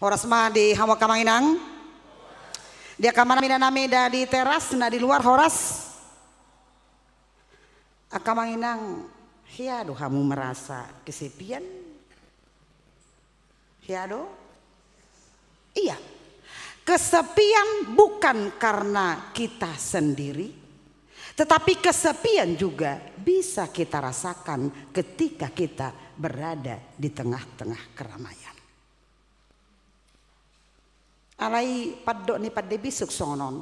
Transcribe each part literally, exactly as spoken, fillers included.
Horas ma di hamu angka amang inang. Di angka amang inang nami na di teras, na di luar, horas. Angka amang inang, hea do hamu merasa kesepian? Hea do? Iya. Kesepian bukan karena kita sendiri, tetapi kesepian juga bisa kita rasakan ketika kita berada di tengah-tengah keramaian. Alai pandok ni pande bisuk songon on,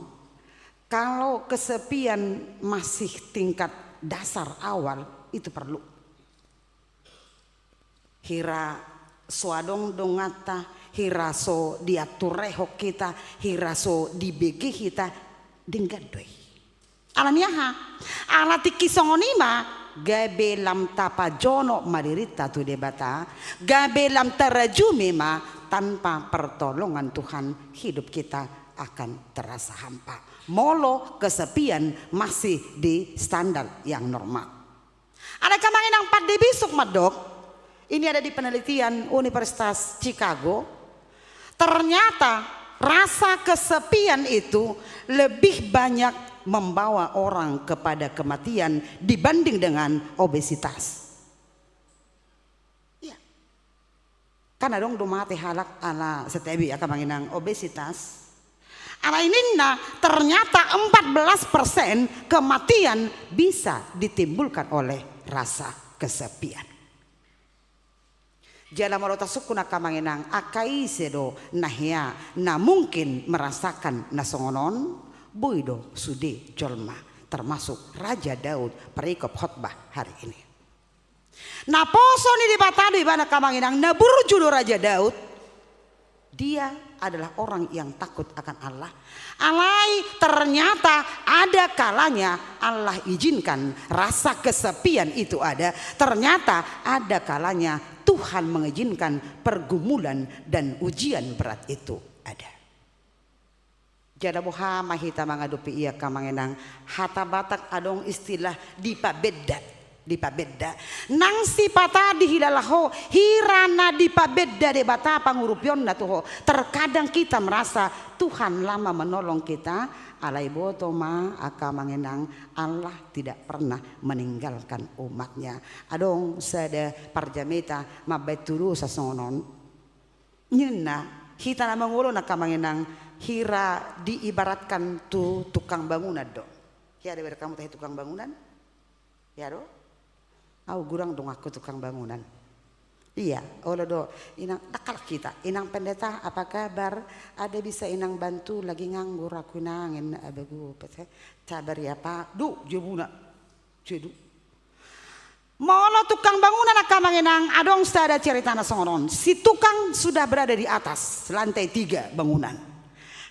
kalau kesepian masih tingkat dasar awal, itu perlu. Hira so adong donganta, hira so diatur rehon hita, hira so dibege hita, denggan do i. Ala ni aha? Ala tingki songon i ma, gabe lam tapajonok ma dirinta tu Debata, gabe lam tarajumi ma, tanpa pertolongan Tuhan hidup kita akan terasa hampa. Molo kesepian masih di standar yang normal. Alai angka amang inang, pande bisuk mandok, ini ada di penelitian Universitas Chicago, ternyata rasa kesepian itu lebih banyak membawa orang kepada kematian dibanding dengan obesitas. Iya. Kan adong do mate halak ala, setabi angka amang inang, obesitas. Alai ninna, ternyata empat belas persen kematian bisa ditimbulkan oleh rasa kesepian. Jala molo tasungkun angka amang inang, angka ise do na hea, na mungkin merasakan na songon on? Boi do sude jolma, termasuk Raja Daud, perikop khotbah hari ini. Naposo ni Debata do ibana angka amang inang, na burju do Raja Daud. Dia adalah orang yang takut akan Allah. Alai ternyata ada kalanya Allah izinkan rasa kesepian itu ada. Ternyata ada kalanya Tuhan mengizinkan pergumulan dan ujian berat itu ada. Jala boha ma hita mangadopi i angka amang inang? Hata Batak adong istilah dipabedda. Dipabedda. Nang sipata dihilala ho, hira na dipabedda Debata pangurupionna tu ho. Terkadang kita merasa Tuhan lama menolong kita, alai boto ma angka amang inang, Allah tidak pernah meninggalkan umatnya. Adong sada parjamita mambaen tudosan songon on. Ninna, hita na mangolu on angka amang inang, hira diibaratkan tu tukang bangunan do. Hea do ibarat hamu tahe tukang bangunan? Hea do? Au godang donganku tukang bangunan. Iya, olo do, inang, ndang halak hita, inang pendeta, apa kabar? Ada bisa inang bantu, lagi nganggur aku inang, ninna, abegu, pete, sabar ya Pak, do jabuna. Sedu. Molo tukang bangunan angka amang inang, adong sada ceritana songon on. Si tukang sudah berada di atas lantai tiga bangunan.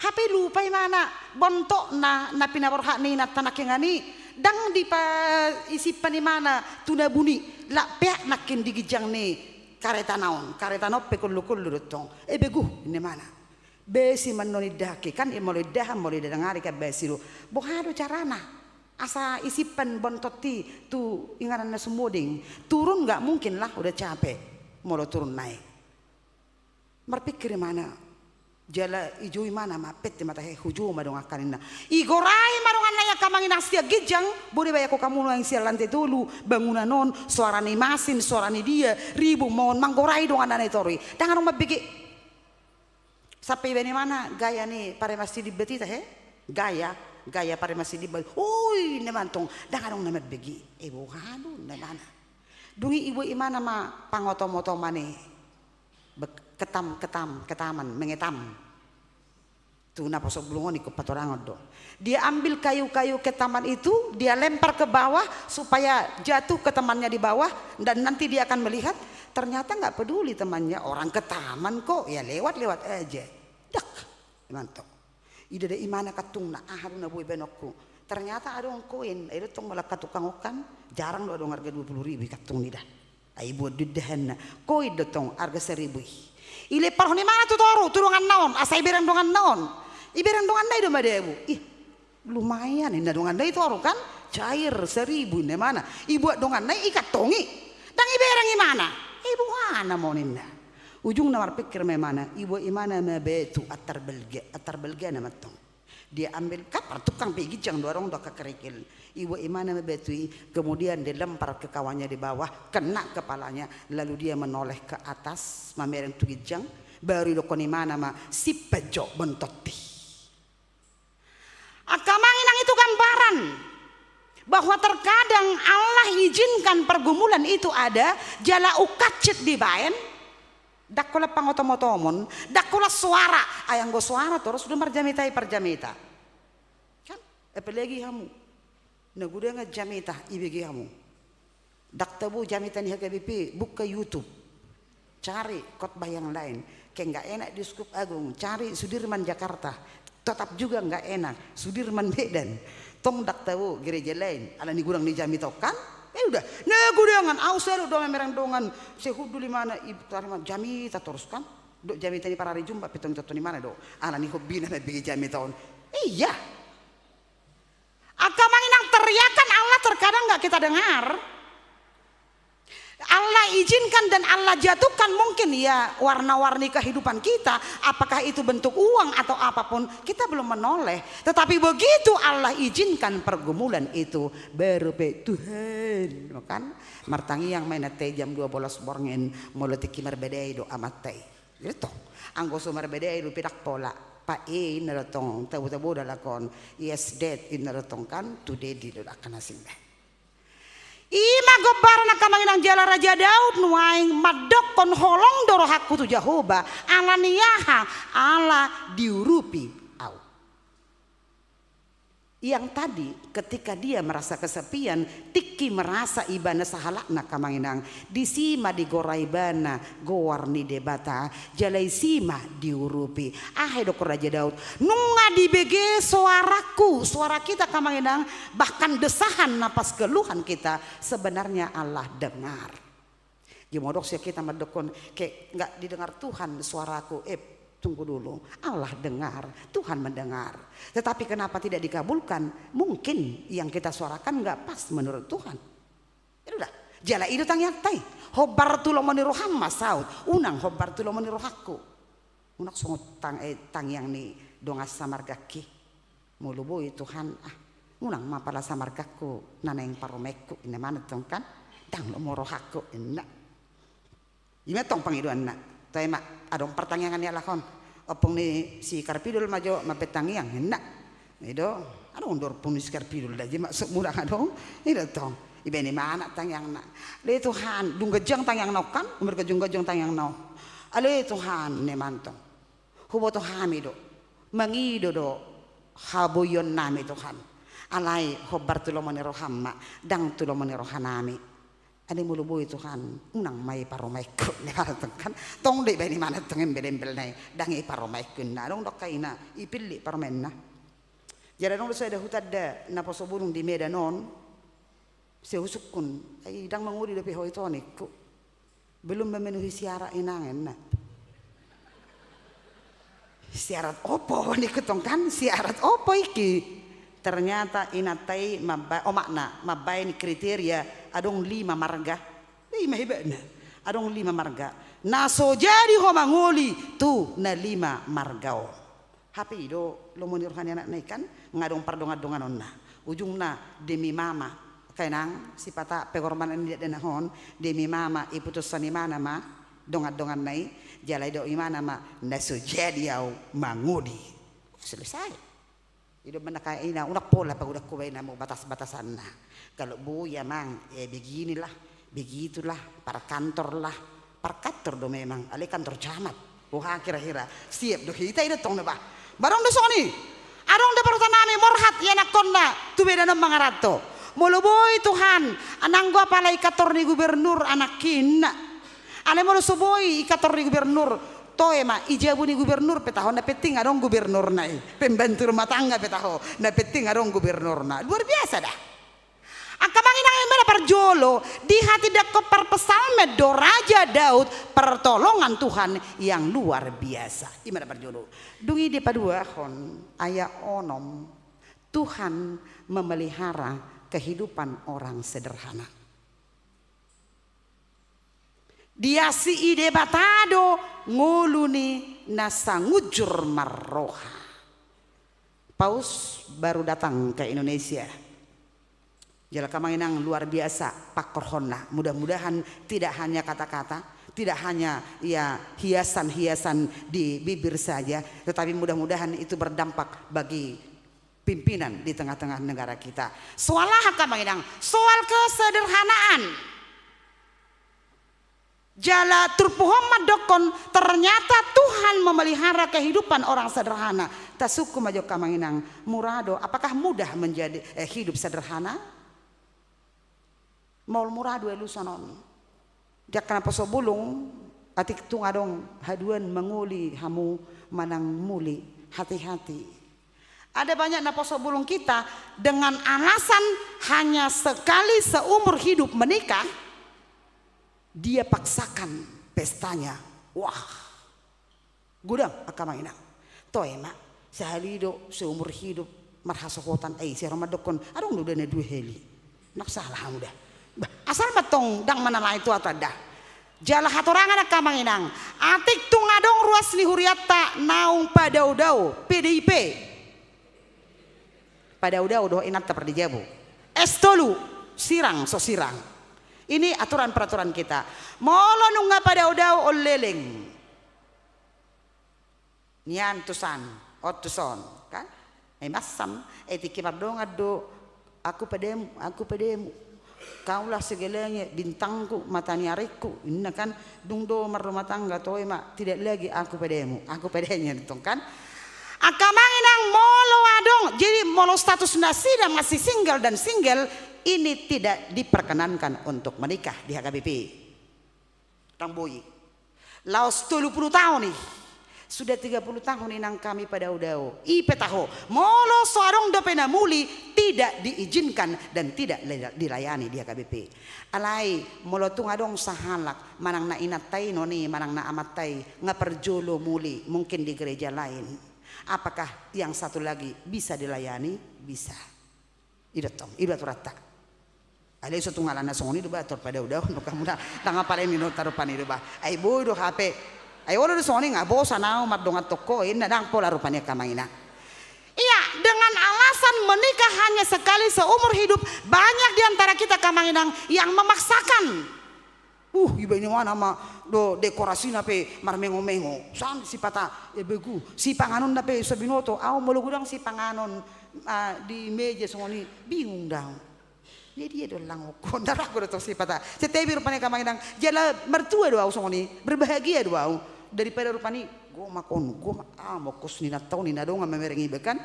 Hape lupa imana, bontokna na pinaborhat ni inanta nangkiningan i, ndang dipasimpan imana tu na buni, lak peak nangkin di ginjang ni karetana on, karetana on pe kollu-kollu do tong. E beguh, ninna imana. Basi ma annon indahki, kan molo indahan, molo indahangari kan basi do. Boha do carana asa isimpan bontot i tu inganan na sumoding? Turun nggak mungkin lah, udah capek molo turun naik. Marpikir imana, jala ijou imana ma, pette ma tahe, hujou ma donganka ninna. Igorai ma donganna i angka amang inang sian ginjang, boi dibayangkon hamu nuaeng sian lantai tolu bangunan on, suara ni masin, suara ni dia, ribung ma on, manggorai donganna i toru i. Ndang adong mambege. Sampe ibaen imana gaya ni pareman Sidimbat i tahe, gaya, gaya pareman Sidimbat. Oi, ninna imana tong, ndang adong na mambege. E boha do, ninna imana. Dung i ibuat imana ma pangotom-otoman i. Bek-, ketam, ketam, ketaman, mengetam. Tu naposo bulung on ingkon patorangon do. Dia ambil kayu-kayu ketaman itu, dia lempar ke bawah supaya jatuh ke temannya di bawah, dan nanti dia akan melihat, ternyata nggak peduli temannya, orang ketaman kok, ya lewat-lewat aja. Dak, imana tong. Ida da imana kantungna, aha do na boi baenonku. Ternyata adong koin, ai do tong molo angka tukang on kan, jarang do adong arga dua puluh ribu i kantung ni da. Ai ibuat do indahanna, koin do tong arga saribu i. Ilemparhon imana tu toru, tu donganna on, asa ibereng donganna on. Ibereng donganna i do madabu. Ih, lumayan, ninna donganna i toru kan, cair saribu, ninna imana. Ibuat donganna i, ikantongi. Ndang ibereng imana. I boha nama on, ninna. Ujungna marpikir ma imana, iboan imana ma batu, antar balga, antar balgana ma tong. Dia ambil, kan partukang pe ginjang do, adong do angka kerikil. Iboan imana ma batu i, kemudian dilempar ke kawannya di bawah, kena kepalanya, lalu dia menoleh ke atas, mamereng tu ginjang, baru didokkon imana ma, simpan jo bontotti. Angka amang inang, itu gambaran bahwa terkadang Allah izinkan pergumulan itu ada, jala ungkacit dibaen, ndang holan pangotom-otomon, ndang holan soara, ai anggo soara torus do marjamita i parjamita. Kan? Apalagi hamu. Na godang jamita ibege hamu. Ndang tabo jamita ni H K B P, buka YouTube. Cari khotbah yang lain. Kayak nggak enak di Uskup Agung, cari Sudirman Jakarta. Tetap juga nggak enak, Sudirman Medan. Tong ndang tabo gereja lain, alani godang ni jamita on kan? Ya udah, na godangan, au salu do mamereng dongan, sehudul imana, i tarima jamita torus kan? Dok jamita ni parari Jumat pe tong tonton imana do, alani hobbina na bege jamita on. Iya. Angka amang inang, teriakan Allah terkadang nggak kita dengar. Allah izinkan dan Allah jatuhkan mungkin ya warna-warni kehidupan kita, apakah itu bentuk uang atau apapun, kita belum menoleh. Tetapi begitu Allah izinkan pergumulan itu, baru pe Tuhan, kan? Martangiang ma inanta i jam dua belas borngin, molo tingki marbadai do amanta i. Jadi tong, anggo so marbadai dope ndang pola. Pak E inna do tong, tabo-tabo do lakon. Yes, Dad inna do tong kan, tu Dedi do angka na sinda. I ma gombaran angka amang inang, jala Raja Daud nuaeng mandokkon holong do rohangku tu Jahowa, alani aha? Ala diurupi au. Yang tadi, ketika dia merasa kesepian, tingki merasa ibana sahalakna angka amang inang, disi ma digora ibana goar ni Debata, jala disi ma diurupi. Aha didokkon Raja Daud? Nunga dibege soarangku, suara kita angka amang inang, bahkan desahan napas keluhan kita, sebenarnya Allah dengar. Jadi modok sian hita mandokkon, kayak nggak didengar Tuhan suaraku, eh, tunggu dulu. Allah dengar, Tuhan mendengar. Tetapi kenapa tidak dikabulkan? Mungkin yang kita suarakan nggak pas menurut Tuhan. Ya udah, jala i do tangiangta i. Hombar tu lomo ni roham ma saut, unang hombar tu lomo ni rohangku. Unang songon tang-, eh, tangiang ni dongan samargangki. Molo boi Tuhan, ah, unang ma pala samargangku na naeng parumaenku, inna ma tong kan, ndang lomo rohangku, inna. I ma tong pangidoanna. Toe ma, adong partangiangan ni halak on. Ompung ni si Karpidul ma jo mambaen tangiang, inna. I do, adong do ompung ni si Karpidul da, jadi maksud murang adong, i do tong. Ibaen imana tangiangna. Ale Tuhan, dung ganjang tangiangna on kan, umur ganjang-ganjang tangiangna on. Ale Tuhan, inna imana tong. Huboto hami do, mangido do haboionnami Tuhan. Alai hombar tu lomo ni roham ma, ndang tu lomo ni rohanami. Alai molo boi Tuhan, unang ma i parumaenku, inna imana tong kan. Tong do ibaen imana tong embel-embel na i, ndang i parumaenku inna. Adong do angka ina, i pillit parumaenna. Jadi adong do sada hutanda naposo bulung di Medan on, sai husungkun, ai ndang mangoli dope ho ito ningku. Belum memenuhi syarat inang, inna. Syarat opo ningku tong kan, syarat opo iki? Ternyata inanta i mambaen, omakna mambaen kriteria adong lima marga. I ma hebatna. Adong lima marga. Na so jadi ho mangoli tu na lima marga on. Hape i do lomo ni roha ni anakna i kan, nga adong pardongan-donganonna. Ujungna demi mama, angka inang, sipata pengorbanan ni dakdanak on, demi mama iputusan imana ma dongan-donganna i, jala didok imana ma, na so jadi au mangoli. Selesai. I do umbahen angka ina, unang pola pagodangku baen hamu batas-batasanna. Kalau boi amang, eh, beginilah, begitulah, parkantor lah, parkantor do memang, alai kantor camat. Boha kira-kira, siap do hita i do tong na bah. Ba adong do songon i. Adong do parutanami Morhat ianakkonna tu Medan on mangaranto. Molo boi Tuhan, nanggo apala i kantor ni gubernur anakki, inna. Alai molo so boi i kantor ni gubernur, toe ma, i jabu ni gubernur pe taho, na penting adong gubernurna i. Pembantu rumah tangga pe taho, na penting adong gubernurna. Luar biasa da. Angka amang inang, i ma na parjolo, dihatindanghon parpsalmen do Raja Daud pertolongan Tuhan yang luar biasa. I ma na parjolo. Dung i dipaduahon ayat onom, Tuhan memelihara kehidupan orang sederhana. Diasi i Debata do ngolu ni na sangunjur marroha. Paus baru datang ke Indonesia. Jala, Amang Inang, luar biasa pangkorhonna. Mudah-mudahan tidak hanya kata-kata, tidak hanya, ya, hiasan-hiasan di bibir saja, tetapi mudah-mudahan itu berdampak bagi pimpinan di tengah-tengah negara kita. Soal aha, Amang Inang? Soal kesederhanaan. Jala turpuk on mandokkon, ternyata Tuhan memelihara kehidupan orang sederhana. Tasungkun ma jo, Amang Inang, mura do, apakah mudah menjadi, eh, hidup sederhana? Maol mura do alusan on. Di angka naposo bulung, atik tung adong haduan mangoli hamu manang muli, hati-hati. Ada banyak naposo bulung kita dengan alasan hanya sekali seumur hidup menikah, dia paksakan pestanya. Wah, godang, angka Amang Inang. Toe ma, sahali do seumur hidup marhasohotan, ai, sai ro mandokkon, adong do da na dua hali. Nang salah hamu da. Bah, asal ma tong ndang manalai tu atas da. Jala hatorangan, angka Amang Inang. Atik tung adong ruas ni hurianta naung padao-dao, P D I P. Padao-dao dohot inanta pardijabu. S tolu, sirang, so sirang. Ini aturan peraturan kita. Molo nunga padao-dao, on leleng. Nian tusan, on tuson, kan? Ai mansam, ai tingki mardongan do, aku padamu, aku padamu. Kaulah segalanya, bintangku, mataniarikku, inna kan, dung do marrumah tangga, toe ma, tidak lagi aku padamu, aku padanya, tong kan. Angka Amang Inang, molo adong, jadi molo status nasida masih single dan single, ini tidak diperkenankan untuk menikah di H K B P. Ndang boi. Laos tolu pulu taon i. Sudah tiga pulu tahun, Inang, kami padao-dao. I pe taho. Molo so adong dope na muli, tidak diizinkan dan tidak le-, dilayani di H K B P. Alai, molo tung adong sahalak, manang na inanta i non i, manang na amanta i, nga parjolo muli, mungkin di gereja lain. Apakah yang satu lagi bisa dilayani? Bisa. I do tong, i do aturanta. Alai so tung ala na songon i do ba, tor padao-dao, nunga muna, ndang apala i ninonta rupani do ba. Ai boi do hape. Ai olo do songon i, nga bosan au mardongan tong ho, inna, ndang pola rupani, angka Amang Inang. Iya, dengan alasan menikah hanya sekali seumur hidup, banyak di antara kita, angka Amang Inang, yang memaksakan. Uh, iba i nuaeng ma do dekorasina pe marmengo-mengo. San sipata, e, begu, sipanganonna pe so binoto. Au molo godang sipanganon, ah, di meja songon i, bingung do au. Jadi, ia do lang oko, ndang ragu do tong sipata. Santabi rupani, angka Amang Inang, jala martua do au songon i, berbahagia do au. Daripada rupani, gomok on, gomok, ah, mongkos ni na tau ni na dongan mamereng iba kan.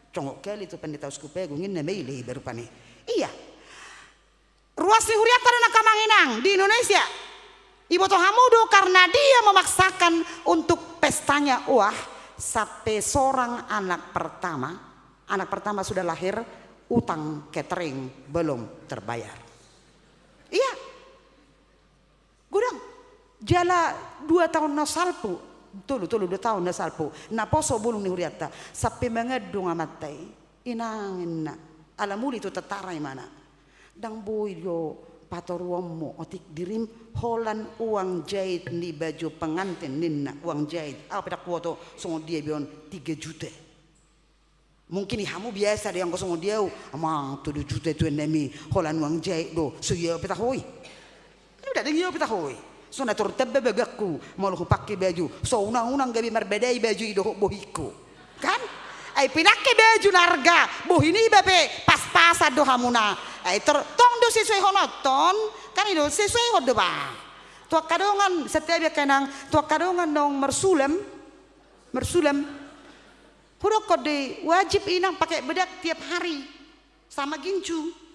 Congok hali tu Pandita Uskup Agung, inna, maila iba rupani. Iya. Ruas ni hurianta do, angka Amang Inang, di Indonesia. Iboto hamu do, karena dia memaksakan untuk pestanya, wah, sampai seorang anak pertama, anak pertama sudah lahir, utang catering belum terbayar. Iya. Godang. Jala dua taon na salpu, tolu, tolu, dua taon na salpu, naposo bulung ni hurianta, sampe mangandung amanta i, Inang, inna, ala muli tu tentara ibana. Ndang boi do patoruonmu otik dirim holan uang jahit ni baju pengantin, ninna, uang jahit. Au pe ndang huboto songon dia be on, tiga juta. Mungkin i hamu biasa do i anggo songon di au, amang, tolu juta tu ennami, holan uang jahit do, so ia pe taho i. Kan ndang ia pe taho i. So na tor tamba bagangku, molo hupangke baju, so unang-unang gabe marbadai baju i dohot bohingku. Kan? Ai pinangke baju na arga, bohi niba pe pas-pasan do hamuna. Ai tor, tong do sesuai hononton, kan i do sesuai hon do ba. Tu angka dongan, santabi angka Inang, tu angka dongan naung marsulam, marsulam. Hudokkon do i, wajib Inang pakai bedak tiap hari. Sama gincu.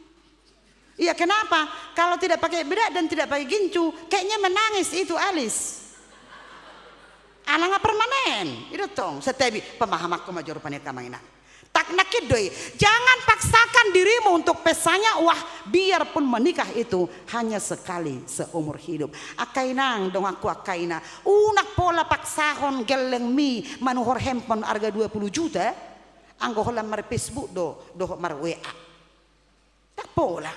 Iya, kenapa? Kalau tidak pakai bedak dan tidak pakai gincu, kayaknya menangis itu alis. Ala nga permanen. I do tong, santabi, pemahamanku ma jo rupani, angka Amang Inang. Tak, nangkin do i. Jangan paksakan dirimu untuk pestanya, wah, biarpun menikah itu hanya sekali seumur hidup. Angka Inang, donganku angka Ina, unang pola paksahon gellengmi manuhor handphone arga dua pulu juta, anggo holan mar-Facebook do, dohot mar-W A. Ndang pola.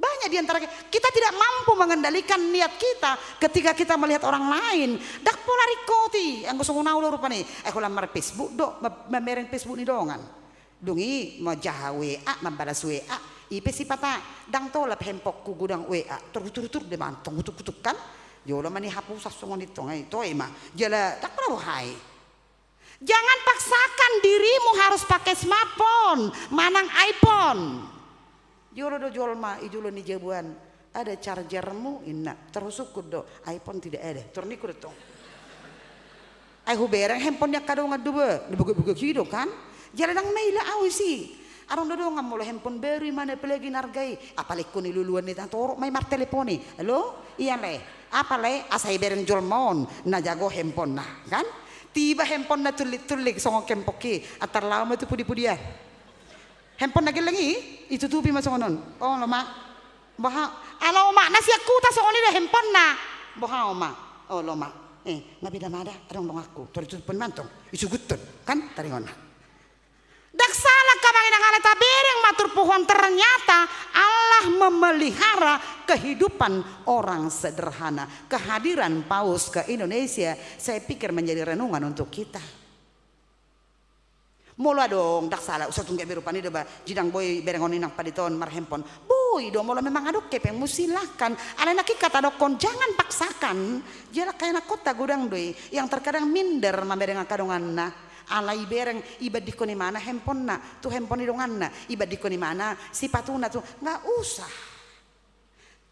Banyak Di antara kita tidak mampu mengendalikan niat kita ketika kita melihat orang lain. Ndang pola ringkot i, anggo songon au do rupani. Eh, holan mar-Facebook do, ma-, mamereng Facebook ni dongan. Dung i, manjaha W A, mambalas W A. I pe sipata, ndang tolap handphonengku godang W A. Turut-turut-turut do mantong, utuk-utuk kan. Jolo ma nihapusan songon i tong, ai, toe ma. Jala, ndang pola boha i. Jangan paksakan dirimu harus pakai smartphone, manang iPhone. Jolo do jolma, i jolo ni jabuan. Ada chargermu, inna. Tar husungkun do, iPhone tidak ada. Tor ningku do tong. Ai hubereng handphone ni angka dongan do ba. Dibugak-bugak i do kan. Jala ndang maila au isi. Adong do dongan molo handphone baru i mana apalagi na arga i. Apalagi ingkon niluluan ni na torop ma i martelepon i. Halo? Ia lae. Apa lae? Asa ibereng jolma on na jago handphonena, kan? Tiba handphonena tullik-tullik songon kempok i, antar laho ma tu pudi-pudian. Handphone na gelleng i, itutupi ma songon on. Olo ma. Boha? Ala omakna sian huta songon i do handphonena. Boha oma? Olo ma. Eh, nga beda ma da, adong donganku. Tor itutupi mantong, isuguthon, kan? Taringot na. Ndang sala angka amang inang, alai tabereng ma turpuk on, ternyata Allah memelihara kehidupan orang sederhana. Kehadiran Paus ke Indonesia, saya pikir menjadi renungan untuk kita. Molo adong, ndang sala, usa tung gabe rupani do ba, jidang boi berengon inang pandita on marhandphone. Boi do, molo memang adong hepengmu, silahkan. Alai nangkin hata dokkon, jangan paksakan. Jala angka ianakhonta godang do i, yang terkadang minder mamereng angka donganna. Alai ibereng, ibandingkon imana handphonena tu handphone ni donganna, ibandingkon imana sipatuna tu, nggak usah.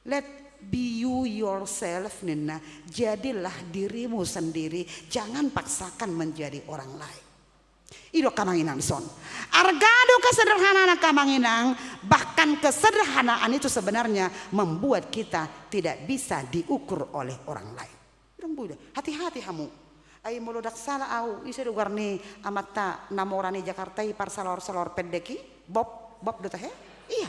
Let be you yourself, ninna. Jadilah dirimu sendiri, jangan paksakan menjadi orang lain. I do angka amang inang dison. Arga do kesederhanaan angka amang inang, bahkan kesederhanaan itu sebenarnya membuat kita tidak bisa diukur oleh orang lain. Bilang boi da, hati-hati hamu. Ai molo ndang sala au, ise do goar ni amanta na mora ni Jakarta i, parsalor-salor pendek i? Bob, Bob do tahe? Ia.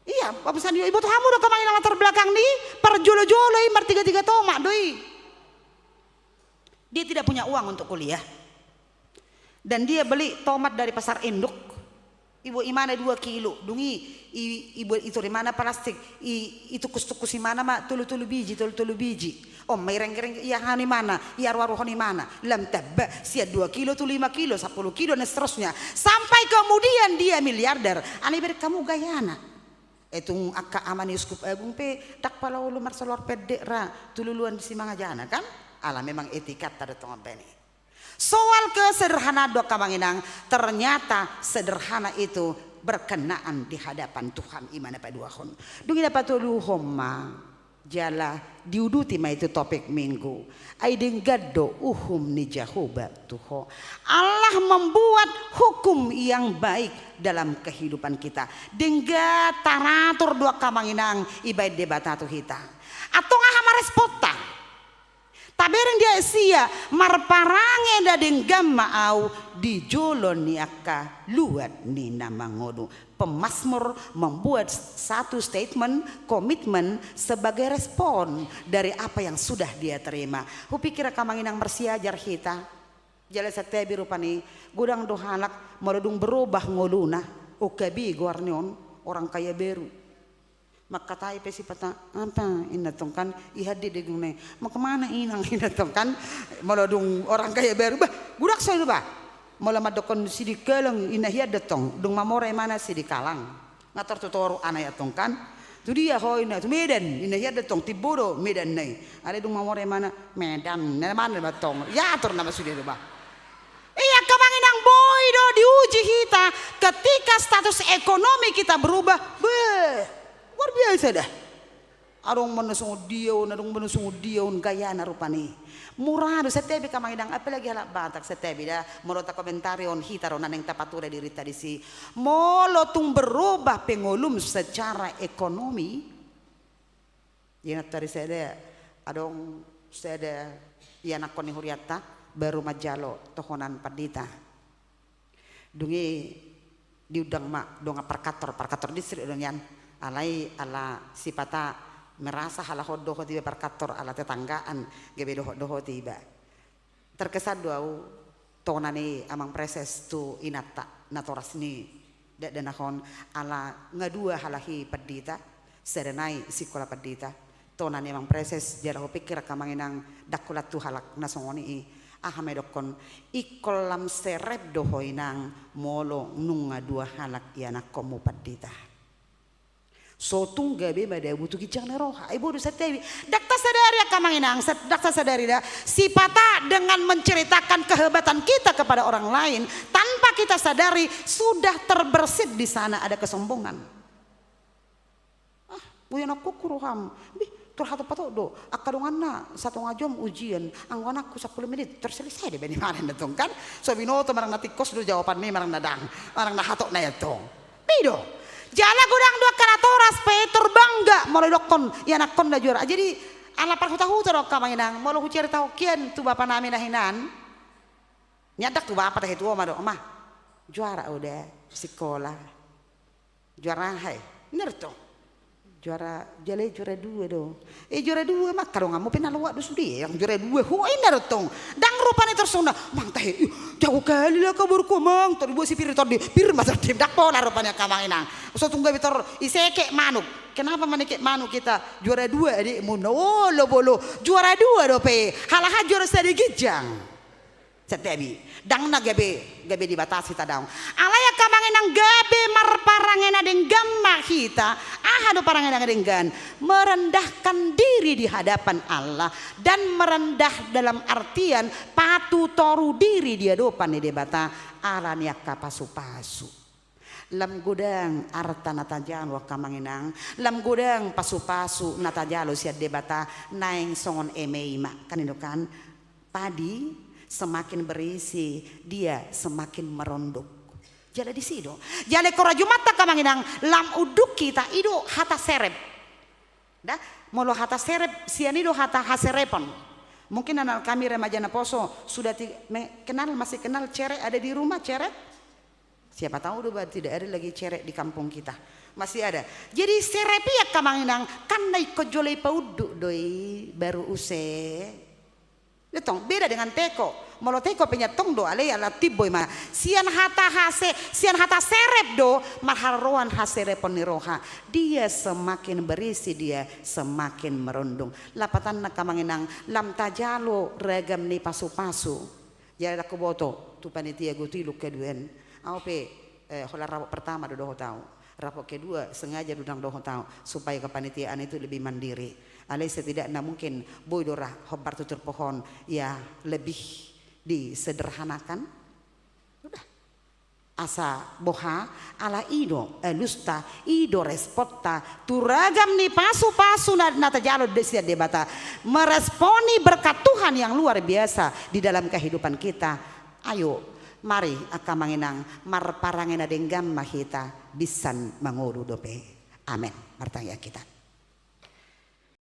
Ia, Bob Sandio, iboto hamu do angka amang inang latar belakang ni parjolo-jolo i, martiga-tiga tomak do i. Dia tidak punya uang untuk kuliah. Dan dia beli tomat dari pasar induk. Ibuat imana dua kilo, dung i, i, ibuat, itur imana plastik, i, itukus-tukus imana ma tolu-tolu biji, tolu-tolu biji. On ma irenggereng, iahahon imana, iaruaruhon imana. Lam tamba, sian dua kilo tu lima kilo, sampulu kilo, dan seterusnya. Sampai kemudian dia miliarder. Alai bereng hamu gayana. Eh, tung angka ama ni Uskup Agung pe, ndang pola olo marsalor pendek ra tu luluan simangajana, kan? Ala memang etikatta do tong ampe ni. Soal kesederhanaan do angka amang inang, ternyata sederhana itu berkenaan di hadapan Tuhan, i ma na paduahon. Dung i na patoluhon ma, jala diuduti ma i tu topik Minggu. Ai denggan do uhum ni Jahowa tu ho. Allah membuat hukum yang baik dalam kehidupan kita. Denggan taratur do angka amang inang, ibaen Debata tu hita. Antong aha ma responta? Tabereng di ayat sia, marparange na denggan ma au di jolo ni angka luat ni na mangolu. Pemazmur membuat satu statement, komitmen sebagai respon dari apa yang sudah dia terima. Hupikir angka amang inang marsiajar hita. Jala santabi rupani, godang do halak molo dung berobah ngoluna, O K B goarni on, orang kaya baru. Mangkatai pe sipata, apa inna tong kan, i hande dagingna i. Mau kemana inang inna tong kan, molo dung orang kaya baru, bah, godang songon i do bah. Molo mandokkon Sidikalang inna hian do tong, dung mamora imana Sidikalang. Nga tor tu toru ana i tong kan. Tu dia ho inna, tu Medan, inna hian do tong, timbo do Medan na i. Alai dung mamora imana, Medan, na mana do tong. Iatur nama sude do bah. Ia angka amang inang, boi do diuji hita ketika status ekonomi kita berubah. Beh, luar biasa dah. Adong ma na songon dia on, adong ma na songon dia on gayana rupani. Mura do, santabi angka amang inang, apalagi halak Batak, santabi da, molo takomentari on hita do na naeng tapature dirinta disi. Molo tung berubah pengolum secara ekonomi, ia nantoari sada, adong sada ianakhon ni hurianta, baru manjalo tohonan pandita. Dung i diundang ma dongan parkantor, parkantor distrik do nian. Alai ala sipata merasa halak on dohot iba parkantor, ala tetanggaan, gabe dohot-dohot iba. Terkesan do au tona ni Amang Praeses tu inanta, natoras ni Dakdanak on ala nga dua halak i pandita, sada nai sikola pandita. Tona ni amang preses, jala hupikir angka amang inang, ndang holan tu halak na songon i i. Aha ma idokkon, ingkon lam serep do ho inang, molo nunga dua halak ianakkonmu pandita. So tung gabe ma dabu tu ginjang ni roha. Ai bodo, santabi. Ndang tasadari angka amang inang, sa-, ndang tasadari da. Sipata dengan menceritakan kehebatan kita kepada orang lain, tanpa kita sadari, sudah terbersit di sana ada kesombongan. Ah, boi anakkonhu roham. Bih, tor hatop-hatop do. Angka donganna satonga jom ujian, anggo anakku sampulu menit, tor selesai do baen i manang na tong, kan? So binoto manang na tingkos do jawaban ni manang na ndang, manang na hatop na i antong. Boi do. Jala godang do angka natoras pe tor bangga molo idokkon ianakkonna juara. Jadi ala parhuta-huta do angka amang inang, molo hucaritahon hian tu bapa nami na hinan. Nian ndang tu bapa, tahe tu oma do, "Oma, juara au da sikola." "Juara aha i?" ninna do tong. "Juara, jala i juara dua do." "E, juara dua ma, angka donganmu pe na loak do sude, ndang juara dua ho," ninna do tong. Ndang rupani tor songon na, "Mang, tahe, ih, jago kali lah kabarku, Mang." Tor dibuat si Pir, tor di Pir ma tor di, ndang pola rupani angka amang inang. So tung gabe tor iseket manuk. Kenapa menikek manuk kita? Juara dua adikmu. Na olo bolo, juara dua dope. Halak aha juara sada ginjang. Santabi. Ndang na gabe, gabe dibatasi tadong. Alai angka amang inang, gabe marparange na denggan ma hita. Aha do parange na denggan? Merendahkan diri di hadapan Allah. Dan merendah dalam artian patutoru diri di adopan ni Debata ala ni angka pasu-pasu. Lam godang arta na tajalo angka amang inang, lam godang pasu-pasu na tajalo sian Debata, naeng songon eme i ma, kan i do kan, padi semakin berisi, dia semakin merondong. Jala disi do. Jala ingkon rajumanta angka amang inang, lam unduk hita, i do hata serep. Da, molo hata serep, sian i do hata haserepon. Mungkin anak-anak kami remaja naposo sudah ti-, me-, kenal, masih kenal cerek ada di rumah, cerek? Siapa tahu do ba tidak ada lagi cerek di kampung kita. Masih ada. Jadi serep i angka amang inang, kan na ingkon jolo ipaunduk do i, baru use. Tong, beda dengan teko. Molo teko pe nian tong do, alai ala timbo i ma. Sian hata hase-, sian hata serep do, marharoroan haserepon ni roha. Dia semakin berisi, dia semakin merondong. Lapatanna angka amang inang, lam tajalo ragam ni pasu-pasu. Jala ndang huboto tu panitia Gotiluk keduaan. Au pe, eh, holan rapot pertama do dohot au. Rapot kedua sengaja do ndang dohot au, supaya kepanitiaan itu lebih mandiri. Alai setidakna mungkin boi do ra hombar tu turpuk on, ya, lebih disederhanakan. Sudah. Asa boha, ala i do alusta, i do responta tu ragam ni pasu-pasu na, na tajalo sian Debata. Meresponi berkat Tuhan yang luar biasa di dalam kehidupan kita. Ayo, mari angka amang inang, marparange na denggan ma hita, binsan mangolu dope. Amen. Martangiang hita.